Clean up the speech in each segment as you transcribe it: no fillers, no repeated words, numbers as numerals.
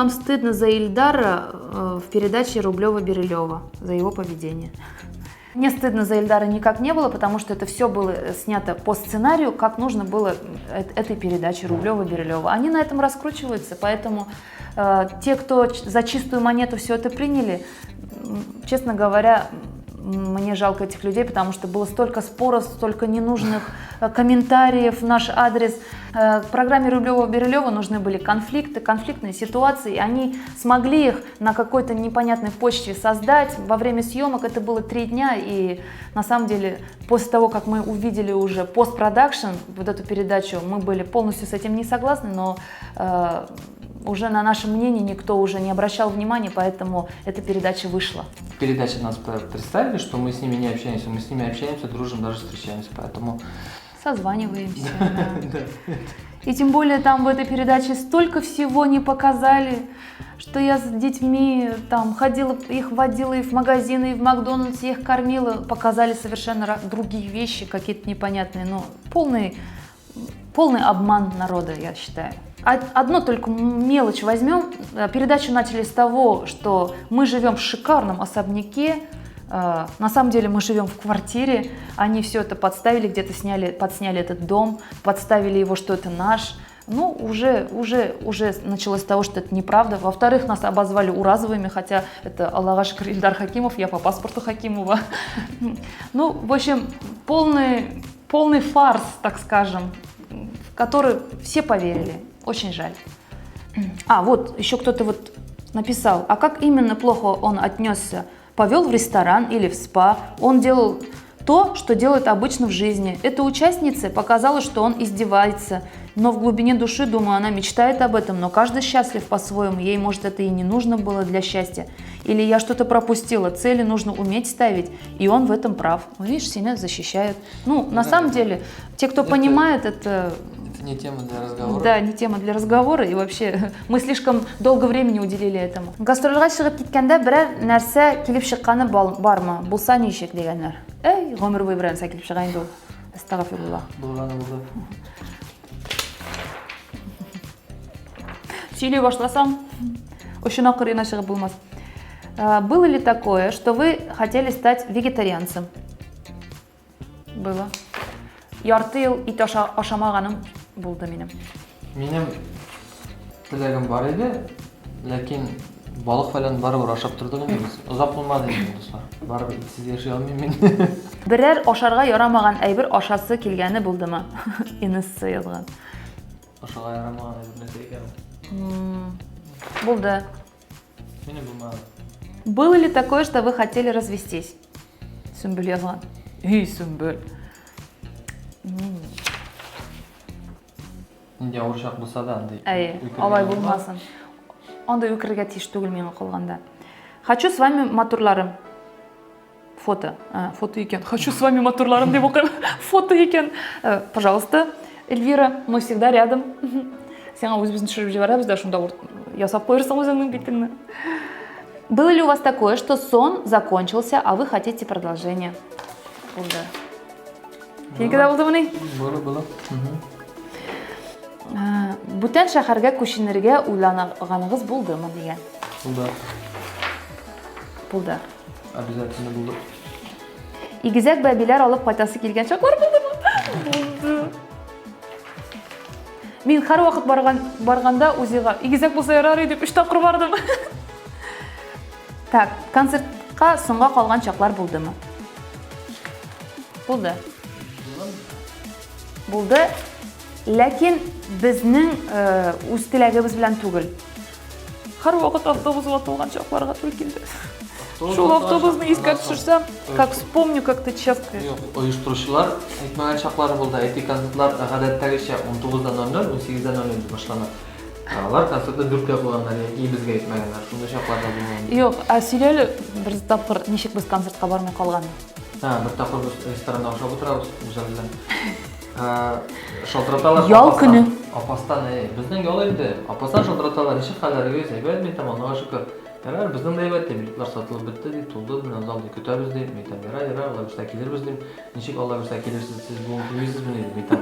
вам стыдно за Ильдара в передаче Рублева-Бирюлева, за его поведение? Мне стыдно за Ильдара никак не было, потому что это все было снято по сценарию, как нужно было этой передаче Рублева-Бирюлева. Они на этом раскручиваются, поэтому те, кто за чистую монету все это приняли, честно говоря, мне жалко этих людей, потому что было столько споров, столько ненужных комментариев в наш адрес. В программе Рублева-Бирюлева нужны были конфликты, конфликтные ситуации, и они смогли их на какой-то непонятной почве создать. Во время съемок это было 3 дня, и на самом деле после того, как мы увидели уже постпродакшн, вот эту передачу, мы были полностью с этим не согласны, но уже на наше мнение никто уже не обращал внимания, поэтому эта передача вышла. В передаче нас представили, что мы с ними не общаемся. Мы с ними общаемся, дружим, даже встречаемся, поэтому. Созваниваемся. Да. И тем более там в этой передаче столько всего не показали, что я с детьми там ходила, их водила и в магазины, и в Макдональдс, их кормила. Показали совершенно другие вещи, какие-то непонятные. Но полный, полный обман народа, я считаю. Одно только мелочь возьмем. Передачу начали с того, что мы живем в шикарном особняке. На самом деле мы живем в квартире. Они все это подставили, где-то сняли, подсняли этот дом, подставили его, что это наш. Ну, уже началось с того, что это неправда. Во-вторых, нас обозвали Уразовыми, хотя это, Аллага шөкер, Ильдар Хакимов, я по паспорту Хакимова. Ну, в общем, полный, полный фарс, так скажем, в который все поверили. Очень жаль. А, вот, еще кто-то вот написал: а как именно плохо он отнесся? Повел в ресторан или в спа? Он делал то, что делает обычно в жизни. Эта участница показала, что он издевается. Но в глубине души, думаю, она мечтает об этом, но каждый счастлив по-своему. Ей, может, это и не нужно было для счастья. Или я что-то пропустила. Цели нужно уметь ставить, и он в этом прав. Ну, видишь, сильно защищают. Ну, на самом деле, те, кто понимает, это Это не тема для разговора. Да, не тема для разговора. И вообще, мы слишком долго времени уделили этому. Гастрольгә чыгып киткәндә берәр нәрсә килеп чыкканы бармы? Булса ничек дигәннәр. Әй, гомер буе берәр нәрсә килеп чыга инде ул. Әстәгъфирулла. Булганы булды. Сөйли башласаң, очына кырыена чыгып булмас. Было ли такое, что вы хотели стать вегетарианцем? Было. Ярты ел ит ашамаганым булды минем. Минем теләгем бар иде, ләкин балык фәлән барыбер ашап тордык инде без. Озак булмады инде, дуслар. Барыбер итсез яши алмыйм мин. Берәр ашарга ярамаган әйбер ашасы килгәне булдымы? Инесса язган. Ашарга ярамаган әйбер нәрсә икән ул? Булды. Минем булмады. Было ли такое, что вы хотели развестись? Сөмбел язган. Эй, Сөмбел. Нинди авыр чак булса да, андый. Әйе, үкергән алай булмас. Булмасын. Андый үкерергә тиеш түгел миңа калганда. Хочу с вами, матурларым. Фото. А, фото икән. Хочу с вами, матурларым дип укыйм. Фото икән. Пожалуйста, Эльвира, мы всегда рядом. Сиңа үзебезне төшереп җибәрәбез дә, шунда ясап куерсың үзеңнең битеңне. Было ли у вас такое, что сон закончился, а вы хотите продолжение? Булды. Синеке дә булдымыни? Булды, булды. Бүтән шәһәргә күченергә уйланганыгыз булдымы дигән. Булды. Булды. Обязательно булды. Игезәк бәбиләр алып кайтасы килгән чаклар булдымы? Булды. Мин һәрвакыт барган барганда УЗИга игезәк булса ярар иде дип өч тапкыр бардым. Так, концертка соңга калган чаклар булдымы? Булды. Булды. Ләкин безнең үз теләгебез белән түгел. Һәрвакыт автобус ватылган чакларга туры килде. Шул автобусны искә төшерсәм, как вспомню, как ты часто. Юк, оештыручылар әйтмәгән чаклары булды. Әйтик, концертлар гадәттәгечә 19:00, 18:00 башлана. Алар концертны 4кә куйганнар яки безгә әйтмәгәннәр. Шундый чаклар да булган. Юк, ә сөйлә әле бер тапкыр, ничек без концертка бармый калган. Һа, бер тапкыр без ресторанда ашап утырабыз Гүзәл белән. Шалтыраталар. Ял Апастан. Көне. Апастан, әй, безнең ял инде. Апастан шалтыраталар. Ничек хәлләрегез? Әйбәт, мин там, Аллага шөкер. Ярар, безнең дә әйбәт, ди, билетлар сатылып бетте, ди, тулды, менә зал, ди, көтәбез, ди. Мин әйтәм, ярар, ярар, Алла бирсә килербез, дим. Ничек Алла бирсә килерсез, сез бүген килмисезмени, дим. Мин әйтәм,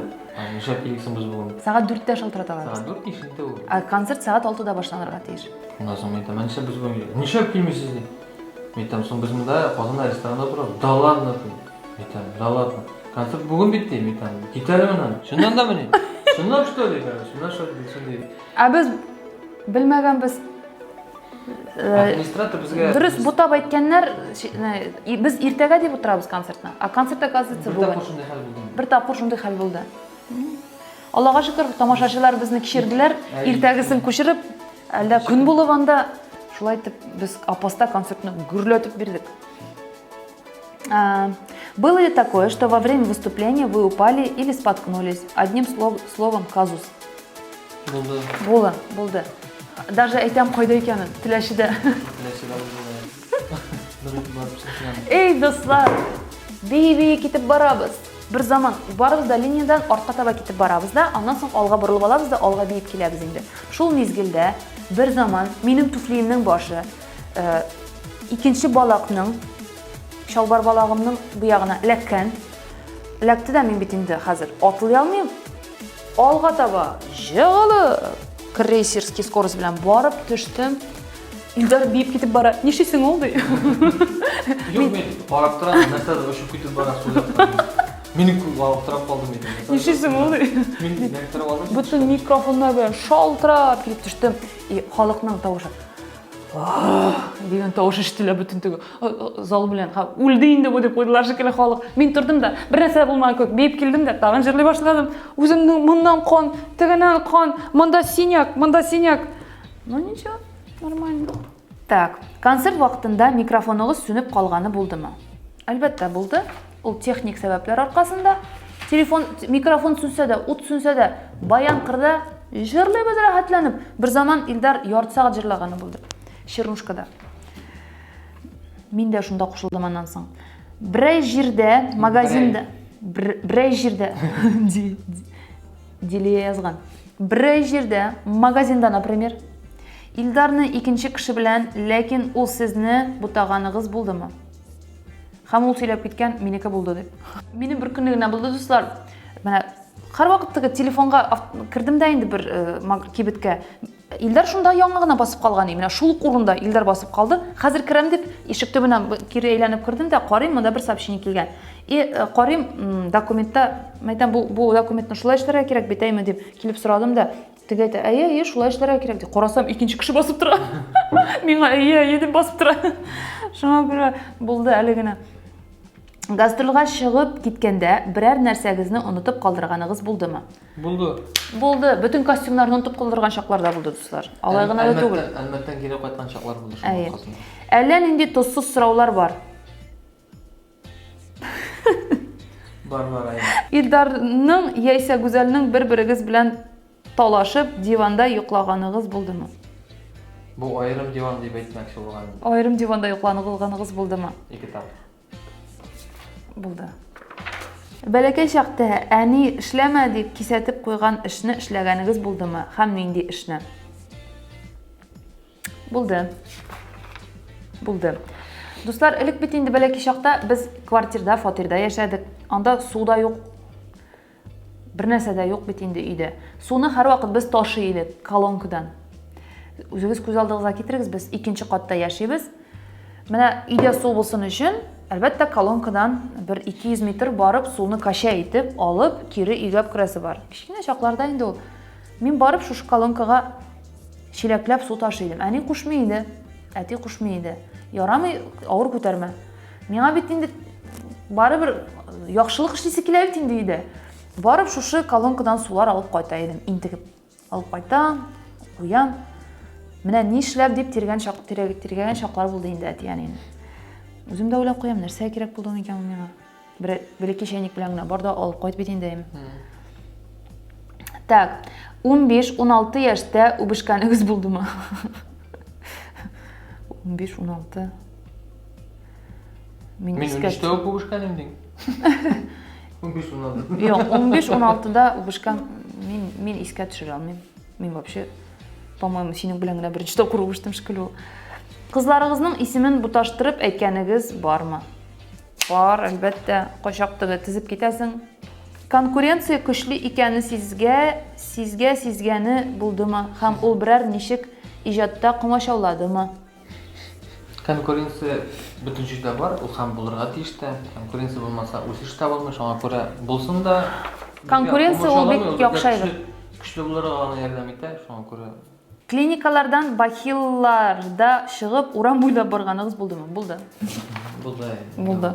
нишләп килик соң без бүген? Сәгать дүрттә шалтыраталар. Сәгать дүрт ничек ул? Ә концерт сәгать алтыда башланырга тиеш. Шуннан соң мин әйтәм, ә нишләп без бүген килик? Нишләп килмисез, ди. Мин әйтәм, соң без монда Казанда ресторанда торабыз. Да ладно, ди. Мин әйтәм, да ладно. Концерт бүген бит, ди. Мин әйтәм, кит әле моннан. Чыннан да мени? Чынлап что ли, короче, менә шундый. Ә без белмәгәнбез. Администратор безгә Дөрес бутап әйткәннәр, без иртәгә дип утырабыз концертны. А концерт оказывается бүген. Бер тапкыр шундый хәл булды. Бер тапкыр шундый хәл булды. Аллага шөкер, тамашачылар безне кичерделәр. Иртәгесен күчереп, әллә көн булып анда шулай итеп без Апаста концертны гөрләтеп бирдек. Было ли такое, что во время выступления вы упали или споткнулись? Одним словом, казус. Булды. Булды, булды. Даже әйтәм кайда икәнен, Теләчедә. Теләчедә булды. Эй, дуслар, бии-бии китеп барабыз. Бер заман барыбыз да линиядән артка таба китеп барабыз да, аннан соң алга борылып алабыз да, алга биеп киләбез инде. Шул мизгелдә бер заман минем туфлиемнең башы э, икенче балакның чалбар балагымның бу ягына эләккән. Эләкте дә мин бит инде хәзер атлый алмыйм. Алга таба жыгылып, крейсерский скорость белән барып төштем. Илдар биеп китеп бара. Нишлисең ул ди. Юк, мин карап торам, нәрсәдер очып китеп бара сул яктан. Мин аптырап калдым инде. Нишлисең ул ди. Мин эләктереп алдым. Бөтен микрофоннар белән шалтырап килеп төштем. И халыкның тавышы. Дигән тавыш ишетелә бөтен теге зал белән. Ха, үлде инде бу дип куйдылар шикелле халык. Мин тордым да, бер нәрсә булмаган кебек биеп килдем дә, тагын җырлый башладым. Үземнең моннан кан, тегеннән кан, монда синяк, монда синяк. Ну ничего, нормально. Так, концерт вакытында микрофоныгыз сүнеп калганы булдымы? Әлбәттә, булды. Ул техник сәбәпләр аркасында. Телефон, микрофон сүнсә дә, ут сүнсә дә, баян кырда җырлыйбыз рәхәтләнеп. Бер заман Илдар ярты сәгать җырлаганы булды. Чернушкада. Мин дә шунда кушылдым аннан соң. Берәй җирдә, магазинда, берәй җирдә, Дилия язган. Берәй җирдә, магазинда, например, Илдарны икенче кеше белән, ләкин ул сезне бутаганыгыз булдымы? Һәм ул сөйләп киткән, минеке булды дип. Минем бер көнне генә булды, дуслар. Менә һәрвакыт теге телефонга кердем дә инде бер э, кибеткә. Илдар шунда яңа гына басып калган иде. Менә шул ук урында Илдар басып калды. Хәзер керәм дип, ишек төбенә кире әйләнеп кердем дә, карыйм, монда бер сообщение килгән. И э, карыйм, документта, мәйтәм, бу бу документны шулай эшләргә кирәк бит, әйме дип килеп сорадым да, теге әйтә, әйе, әйе, шулай эшләргә кирәк ди. Карасам, икенче кеше басып тора. Миңа әйе, әйе дип басып тора. Шуңа күрә булды әле генә. Гастрольгә чыгып киткәндә берәр нәрсәгезне онытып калдырганыгыз булдымы? Булды. Булды. Бөтен костюмнарны онытып калдырган чаклар да булды, дуслар. Алай гына да түгел. Әлмәттән кире кайткан чаклар булды шуның аркасында. Әллә нинди тозсыз сораулар бар. Бар, бар, әйе. Илдарның яисә Гүзәлнең бер-берегез белән Талашып, диванда йоклаганыгыз булдымы? Бу аерым диван дип әйтмәкче булган. Аерым диванда йоклаганыгыз булдымы? Ике тапкыр. Булды. Бәләкәй чакта әни эшләмә дип кисәтеп куйган эшне эшләгәнегез булдымы һәм нинди эшне? Булды. Булды. Дуслар, элек бит инде бәләкәй чакта без квартирда, фатирда яшәдек. Анда су да юк. Бер нәрсә дә юк бит инде өйдә. Суны һәрвакыт без ташый идек колонкадан. Үзегез күз алдыгызга китерегез, без икенче катта яшибез. Менә өйдә су булсын өчен, әлбәттә, колонкадан бер 200 метр барып, суны кача итеп алып, кире өйгә керәсе бар. Кечкенә чакларда инде ул. Мин барып шушы колонкага чиләкләп су ташый идем. Әни кушмый иде, әти кушмый иде. Ярамый, авыр күтәрмә. Миңа бит инде барыбер яхшылык эшлисе килә бит инде өйдә. Барып шушы колонкадан сулар алып кайта идем, интегеп. Алып кайтам, куям. Менә нишләп дип тиргән чак, тиргәгән чаклар булды инде әти-әнине. Үзем дә уйлап куям, нәрсә кирәк булды микән ул миңа? Бер бәләкәй чәйнек белән генә бар да алып кайт бит инде. Так, 15-16 яшьтә үбешкәнегез булдымы? 15-16. Мин, Мин 13-тә үк үбешкән идем. 15-16. Юк, 15-16-да үбешкән мин мин искә төшерә алмыйм. Мин вообще, по-моему, синең белән генә беренче тапкыр үбештем шикелле ул. Кызларыгызның исемен буташтырып әйткәнегез бармы? Бар, әлбәттә, кайчак теге тезеп китәсең. Конкуренция көчле икәне сизгә, сизгә сизгәне булдымы һәм ул берәр ничек иҗатта комачауладымы? Конкуренция бөтен җирдә бар, ул һәм булырга тиеш тә. Конкуренция булмаса, үсеш тә булмый, шуңа күрә булсын да. Конкуренция ул бик яхшы әйбер. Көчле булырга гына ярдәм итә, шуңа күрә. Клиникалардан бахилларда чыгып, урам буйлап барганыгыз булдымы? Булды. Булды. Булды.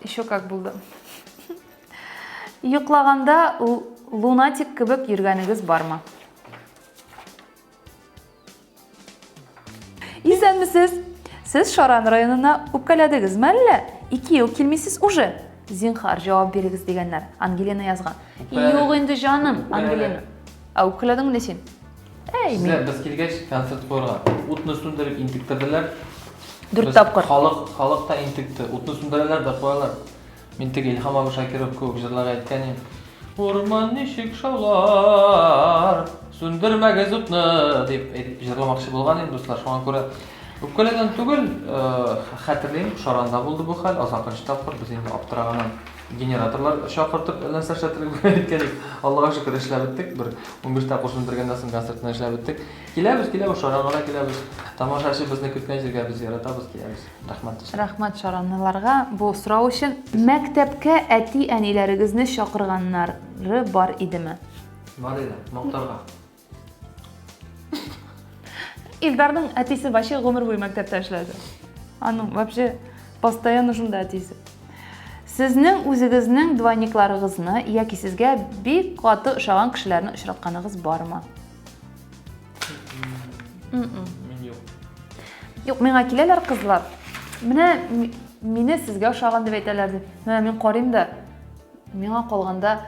Еще как булды. Йоклаганда лунатик кебек йөргәнегез бармы? Исәнмесез! Сез Шаран районына үпкәләдегезме әллә? Ике ел килмисез уже. Зинхар, җавап бирегез дигәннәр. Ангелина язган. Юк инде җаным, Ангелина. Ә үпкәләдеңме син? Әй, мин. Без килгәч концерт куярга. Утны сүндереп интектерделәр. Дүрт тапкыр. Халык, халык та интекте. Утны сүндерәләр дә куялар. Мин теге Илһам абый Шакиров кебек җырларга әйткән идем. Урман ничек шаулар, сүндермәгез утны, дип әйтеп җырламакчы булган идем, дуслар. Шуңа күрә үпкәләгән түгел, э, хәтерлим, Шаранда булды бу хәл, азакынчы тапкыр без инде аптыраганнан генераторлар чакыртып нәрсә эшләтергә әйткән идек. Аллага шөкер, эшләп беттек. Бер 15 тапкыр сүндергәннән соң концертны эшләп беттек. Киләбез, киләбез, Шаранга да киләбез. Тамашачы безне көткән җиргә без яратабыз, киләбез. Рәхмәт. Рәхмәт шаранлыларга бу сорау өчен. Мәктәпкә әти-әниләрегезне чакырганнары бар идеме? Бар иде, мактарга. Илдарның әтисе вообще гомер буе мәктәптә эшләде. Аның вообще постоянно шунда әтисе. Сезнең үзегезнең двойникларыгызны яки сезгә бик каты ошаган кешеләрне очратканыгыз бармы? Мин юк. Юк, миңа киләләр кызлар. Менә мине сезгә ошаган дип әйтәләр дип. Менә мин карыйм да, миңа калганда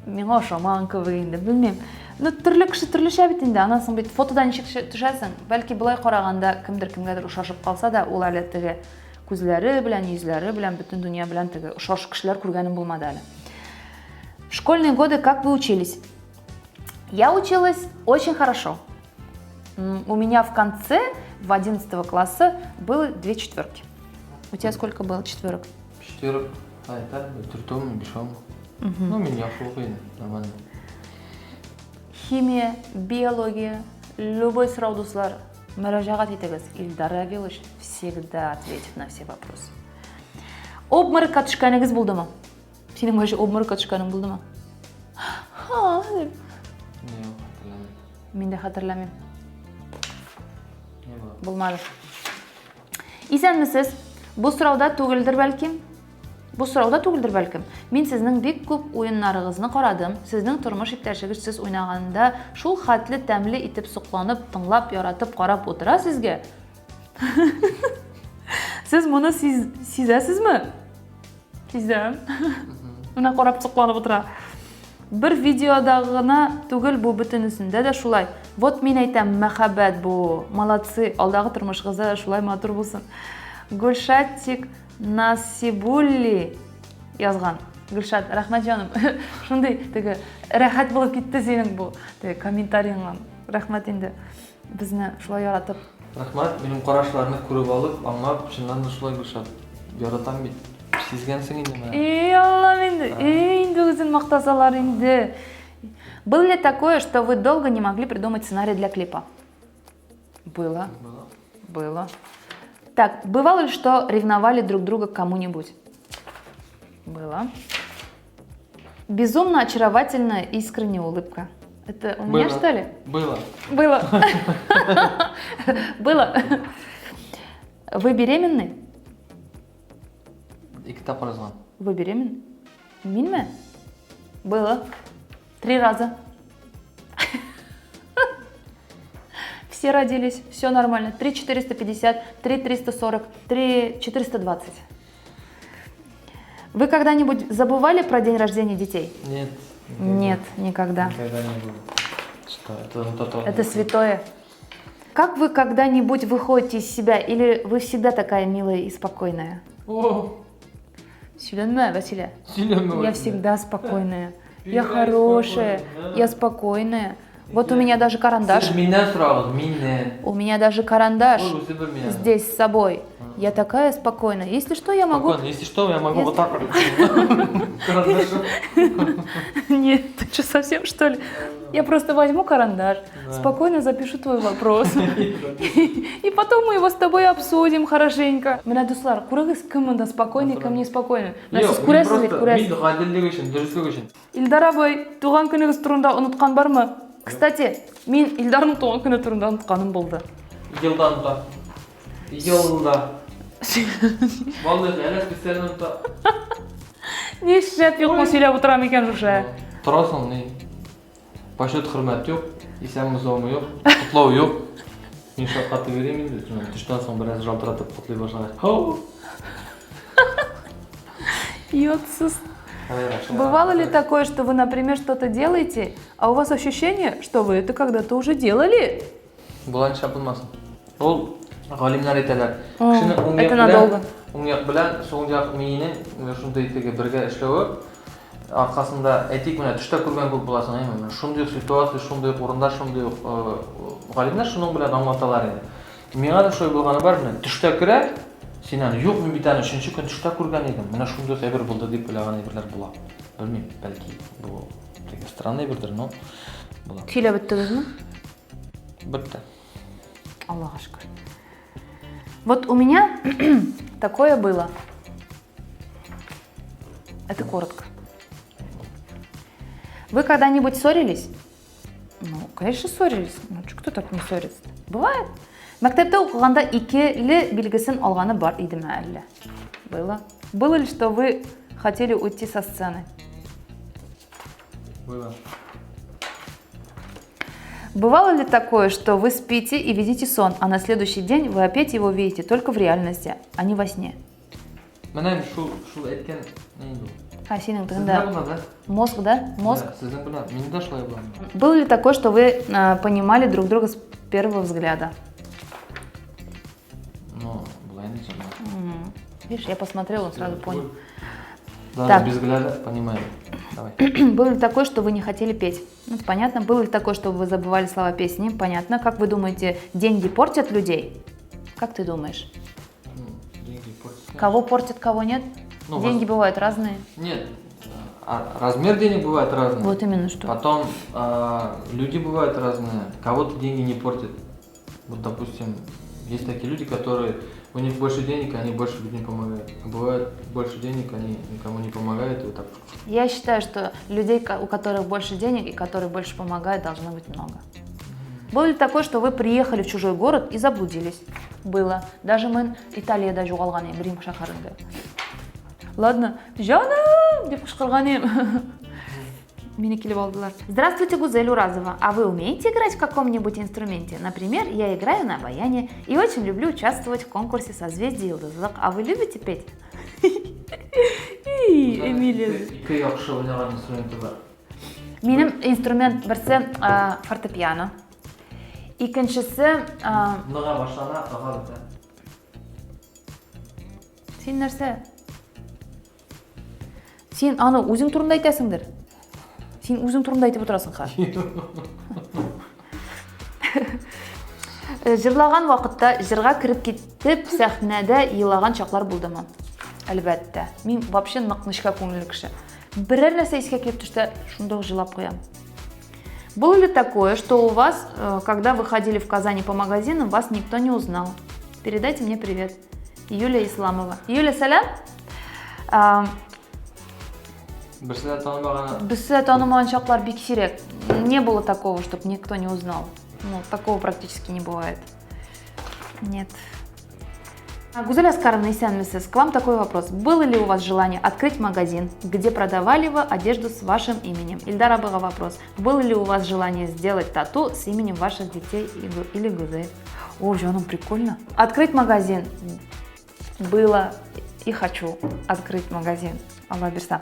миңа ошамаган кебек инде, белмим. Ну, төрле кеше төрлечә бит инде. Аннан соң бит фотода ничек төшәсең? Бәлки болай караганда кемдер кемгәдер ошашып калса да, ул әле теге күзләре белән, йөзләре белән, бөтен дөнья белән теге ошаш кешеләр күргәнем булмады әле. В школьные годы как вы учились? Я училась очень хорошо. У меня в конце, в 11 класса, было две четверки. У тебя сколько было четверок? Четверок. А, это төртеумы, бишеумы. Ну, мин яхшы укыйм, нормально. Химия, биология, любой сорау, дуслар, мөрәҗәгать итегез. Илдар Равилович всегда ответит на все вопросы. Обморокка төшкәнегез булдымы? Синең вообще обморокка төшкәнең булдымы? Ха, дип. Юк, хәтерләмим. Мин дә хәтерләмим. Булмады. Исәнмесез. Бу сорауда түгелдер бәлки. Бу сорауда түгелдер бәлкем. Мин сезнең бик күп уеннарыгызны карадым. Сезнең тормыш иптәшегез сез уйнаганда шул хәтле тәмле итеп сокланып, тыңлап, яратып карап утыра сезгә. Сез моны сизәсезме? Сизәм. Менә карап сокланып утыра. Бер видеода гына түгел, бу бөтенесендә дә шулай. Вот мин әйтәм, мәхәббәт бу. Молодцы, алдагы тормышыгызда да шулай матур булсын. Гөлшатик Насибулли язган. Гөлшат, рәхмәт җаным. Шундый теге рәхәт булып китте синең бу теге комментарийыңнан. Рәхмәт инде. Безне шулай яратып. Рәхмәт, минем карашларны күреп алып, аңлап, чыннан да шулай Гөлшат. Яратам бит. Сизгәнсең инде менә. Эй, Аллам инде, эй, инде үзен мактасалар инде. Было ли такое, что вы долго не могли придумать сценарий для клипа? Было. Было. Было. Так, бывало ли, что ревновали друг друга к кому-нибудь? Было. Безумно очаровательная искренняя улыбка. Это у меня, Было. что ли? Было. Было. Было. Вы беременны? Ике тапкыр язган. Вы беременны? Минме? Было. Три раза. Все родились, все нормально. 3 450, 3 340, 3 420. Вы когда-нибудь забывали про день рождения детей? Нет. Нет, никогда. Никогда не было. Что? Это, вот это, Это святое. Как вы когда-нибудь выходите из себя или вы всегда такая милая и спокойная? О, Сөйләнмә, Василия. сөйләмә. Я всегда спокойная. Я Всегда хорошая, спокойная, да. я спокойная. Вот у меня даже карандаш. Сез миннән сорагыз, миннән. У меня даже карандаш Ул үзе белми аны. здесь с собой. Я такая спокойная. Если что, я могу... Спокойно, если что, я могу вот так вот. Карандашом. Нет, ты что, совсем что ли? Я просто возьму карандаш, Да. спокойно запишу твой вопрос. И потом мы его с тобой обсудим хорошенько. Менә дуслар, күрегез, кем монда спокойный, кем не спокойный. Менә Юк, сез мин күрәсез бит, просто- күрәсез. Мин гаделлек өчен, дөреслек өчен. Илдар абый, туган көнегез турында оныткан бармы? Кстати, мин Илдарның туган көне турында онытканым булды. Елда оныта. Елда. Валлаһи, әле специально оныта. Нишләп юкны сөйләп утырам икән шушы? Торасың, ни? Почет хөрмәт юк, исәнме саумы юк, котлау юк. Мин шаккатып йөрим инде, төштән соң бераз жалтыратып котлый башлагач. Һау! Йотсыз. Бывало ли такое, что вы, например, что-то делаете, а у вас ощущение, что вы это когда-то уже делали? Болай нишләп булмасын? Ул галимнәр әйтәләр. О, Кешенең уң як это белән надолго. уң як белән сул як миенең шундый теге бергә эшләве аркасында, әйтик, менә төштә күргән күк буласың, әйме, менә шундый ук ситуация, шундый ук урында, шундый ук галимнәр шуның белән аңлаталар инде. Миңа да шулай булганы бар, менә төштә керә, син аны, юк, мин бит аны өченче көн төштә күргән идем, менә шундый ук әйбер булды дип уйлаган әйберләр була. Белмим, бәлки бу теге странный әйбердер, но була. Сөйләп беттегезме? Бетте. Аллага шөкер. Вот у меня такое было. Это коротко. Вы когда-нибудь ссорились? Ну, конечно, ссорились. Ну, чё, кто так не ссорится? Бывает. Мәктәптә укыганда икеле билгесен алганы бар идеме әллә? Было. Было ли, что вы хотели уйти со сцены? Было. Бывало ли такое, что вы спите и видите сон, а на следующий день вы опять его видите только в реальности, а не во сне? Менә шул шул әйткән ни инде ул? А, синең Сездә тегендә була, да? мозг, да? Мозг. Да, сезнең белән, миндә шулай була. Было ли такое, что вы понимали друг друга с первого взгляда? Ну, була инде җаным. Видишь, я посмотрела, он сразу понял. Даже Так. без взгляда понимаю. Давай. Было ли такое, что вы не хотели петь? Ну, это понятно. Было ли такое, что вы забывали слова песни? Понятно. Как вы думаете, деньги портят людей? Как ты думаешь? Ну, деньги портят. Кого портят, кого нет? Ну, Деньги бывают разные. Нет, размер денег бывает разный. Вот именно что. Потом люди бывают разные. Кого-то деньги не портят. Вот, допустим, есть такие люди, которые у них больше денег, они больше людям помогают. А бывает больше денег, они никому не помогают. И вот так. Я считаю, что людей, у которых больше денег и которые больше помогают, должно быть много. Было ли такое, что вы приехали в чужой город и заблудились? Было. Даже мин Италиядә югалган идем, Рим шәһәрендә. Ладно, җаным дип кычкырган идем. Мине килеп алдылар. Здравствуйте, Гузель Уразова. А вы умеете играть в каком-нибудь инструменте? Например, я играю на баяне и очень люблю участвовать в конкурсе «Созвездие Йолдызлык». А вы любите петь? И, Эмилия. Ике яхшы уйнаган инструменты бар. Минем инструмент берсе фортепиано. Икенчесе Ныга башлана, ага бетә. Син нәрсә? Син аны үзең турында әйтәсеңдер. Син үзең турында әйтеп утырасың хәзер. Җырлаган вакытта җырга кереп китеп сәхнәдә елаган чаклар булдымы? Әлбәттә. Мин вообще нык нечкә күңелле кеше. Берәр нәрсә искә килеп төшсә, шунда ук җылап куям. Было ли такое, что у вас, когда вы ходили в Казани по магазинам, вас никто не узнал? Передайте мне привет. Юлия Исламова. Юлия, сәлам. Берсе дә танымаган. Берсе дә танымаган чаклар бик сирәк. Не было такого, чтоб никто не узнал. Ну, такого практически не бывает. Нет. Гузель Аскаровна, исәнмесез, к вам такой вопрос. Было ли у вас желание открыть магазин, где продавали вы одежду с вашим именем? Ильдар абыйга вопрос. Было ли у вас желание сделать тату с именем ваших детей или Гузель? О, җаным, прикольно. Открыть магазин было и хочу открыть магазин. Алла бирсә.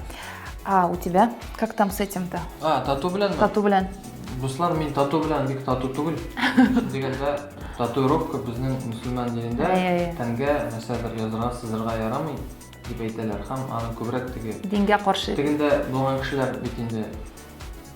А у тебя как там с этим-то? А, тату беләнме? Тату белән. Дуслар, мин тату белән бик тату түгел. Дигәндә, татуировка безнең мөселман динендә Әй-әй-әй. тәнгә нәрсәдер язырга, сызырга ярамый дип әйтәләр. Һәм аны күбрәк теге Дингә каршы. Тегендә булган кешеләр бит инде.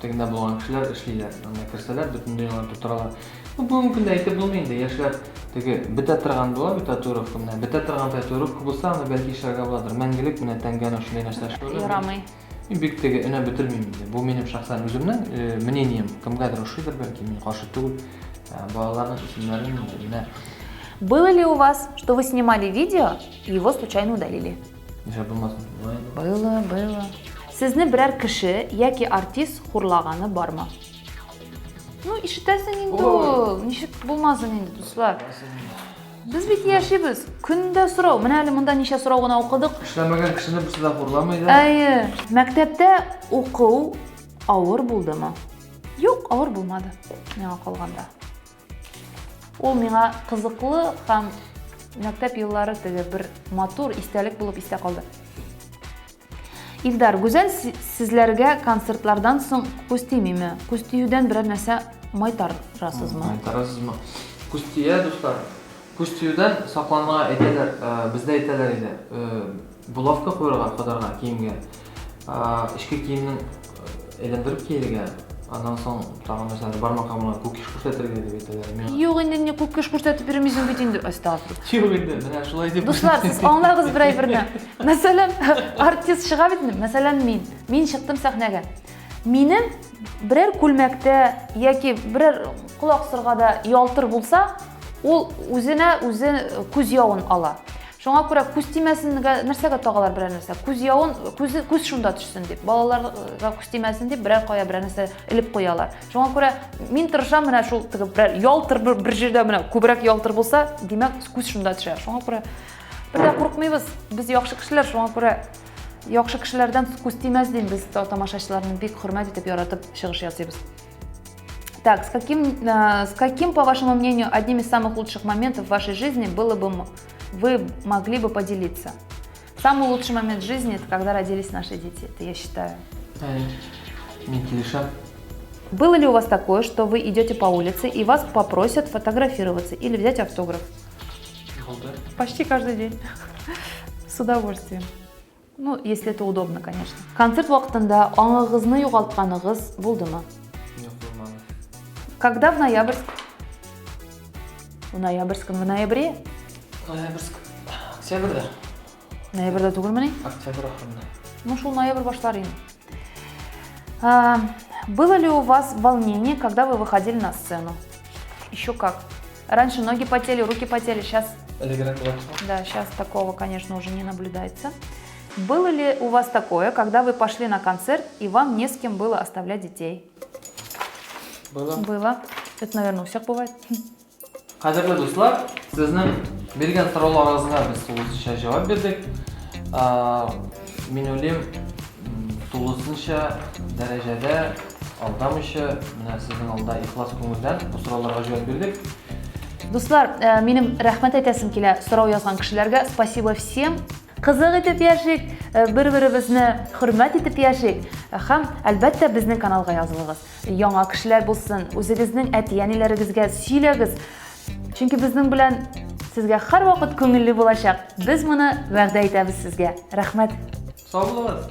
тегендә булган кешеләр эшлиләр. Анда керсәләр, бөтен дөньяларын тутыралар. Ну, бүгенге көндә әйтеп булмый инде, яшьләр теге бетә торган була бит татуировка менә. Бетә торган татуировка булса, аны бәлки эшләргә буладыр. Мәңгелек менә тәнгә әнә шундый нәрсә эшләү. Ярамый. Мин бик теге өнәп бетермим инде. Бу минем шәхсән үземнең э, мнением. Кемгәдер ошыйдыр бәлки, мин каршы түгел. Э, балаларның исемнәрен менә. Было ли у вас, что вы снимали видео и его случайно удалили? Нишләп булмасын? Было, было. Сезне берәр кеше яки артист хурлаганы бармы? Ну, ишетәсең инде ул. Ничек булмасын инде, дуслар. Без бит яшибез. Көндә сорау. Менә әле монда ничә сорау гына укыдык. Эшләмәгән кешене берсе дә хурламый да. Әйе. Мәктәптә уку авыр булдымы? Юк, авыр булмады. Миңа калганда. Ул миңа кызыклы һәм мәктәп еллары теге бер матур истәлек булып истә калды. Илдар, Гүзәл сезләргә концертлардан соң күз тимиме? Күз тиюдән берәр нәрсә майтарасызмы? Майтарасызмы? Күз тия, дуслар. Күз тиюдән сакланырга әйтәләр, э, бездә әйтәләр иде. Э, булавка куярга кадарга киемгә. Э, эчке киемнең әйләндереп киергә. Аннан соң тагын нәрсәләр бармакка менә күкеш күрсәтергә дип әйтәләр. Миңа. Юк инде, не күкеш күрсәтеп йөрмисең бит инде. Әстәгъфирулла. Юк инде, менә шулай дип. Дуслар, сез аңлагыз бер әйберне. Мәсәлән, артист чыга бит инде. Мәсәлән, мин. Мин чыктым сәхнәгә. Минем берәр күлмәктә яки берәр колак сыргада ялтыр булса, ул үзенә үзе күз явын ала. Шуңа күрә күз тимәсенгә нәрсәгә тагалар берәр нәрсә? Күз явын, күзе, күз шунда төшсен дип. Балаларга күз тимәсен дип берәр кая берәр нәрсә элеп куялар. Шуңа күрә мин тырышам менә шул теге берәр ялтыр бер, бер җирдә менә күбрәк ялтыр булса, димәк, күз шунда төшә. Шуңа күрә бер дә курыкмыйбыз. Без яхшы кешеләр, шуңа күрә яхшы кешеләрдән күз тимәс дим. Без тамашачыларны бик хөрмәт итеп, яратып чыгыш ясыйбыз. Так, с каким, э, с каким, по вашему мнению, одним из самых лучших моментов в вашей жизни было бы, вы могли бы поделиться? Самый лучший момент в жизни – это когда родились наши дети, это я считаю. Мин килешәм. Было ли у вас такое, что вы идете по улице и вас попросят фотографироваться или взять автограф? Булды. Почти каждый день. С удовольствием. Ну, если это удобно, конечно. Концерт вакытында аңыгызны югалтканыгыз булдымы? Юк, булмады. Когда в Ноябрьск? В Ноябрьском, в ноябре? Ноябрьск. Октябрьдә. Ноябрьдә түгелмени? Октябрь ахырында. Ну, шул ноябрь башлары инде. А, было ли у вас волнение, когда вы выходили на сцену? Еще как. Раньше ноги потели, руки потели, сейчас... Элегрәк була. Да, сейчас такого, конечно, уже не наблюдается. Было ли у вас такое, когда вы пошли на концерт и вам не с кем было оставлять детей? Было. Было. Это, наверное, у всех бывает. Кадерле дуслар, сезнең биргән сорауларыгызга без тулысынча җавап бирдек. Мин уйлыйм, тулысынча дәрәҗәдә алдамыйча, менә сезнең алда ихлас күңелдән бу сорауларга җавап бирдек. Дуслар, э, минем рәхмәт әйтәсем килә сорау язган кешеләргә. Спасибо всем. Кызык итеп яшик, э, бер-беребезне хөрмәт итеп яшик һәм, әлбәттә, безнең каналга язылыгыз. Яңа кешеләр булсын, үзегезнең әти-әниләрегезгә сөйләгез. Чөнки безнең белән сезгә һәрвакыт күңелле булачак. Без моны вәгъдә итәбез сезгә. Рәхмәт. Сау булыгыз.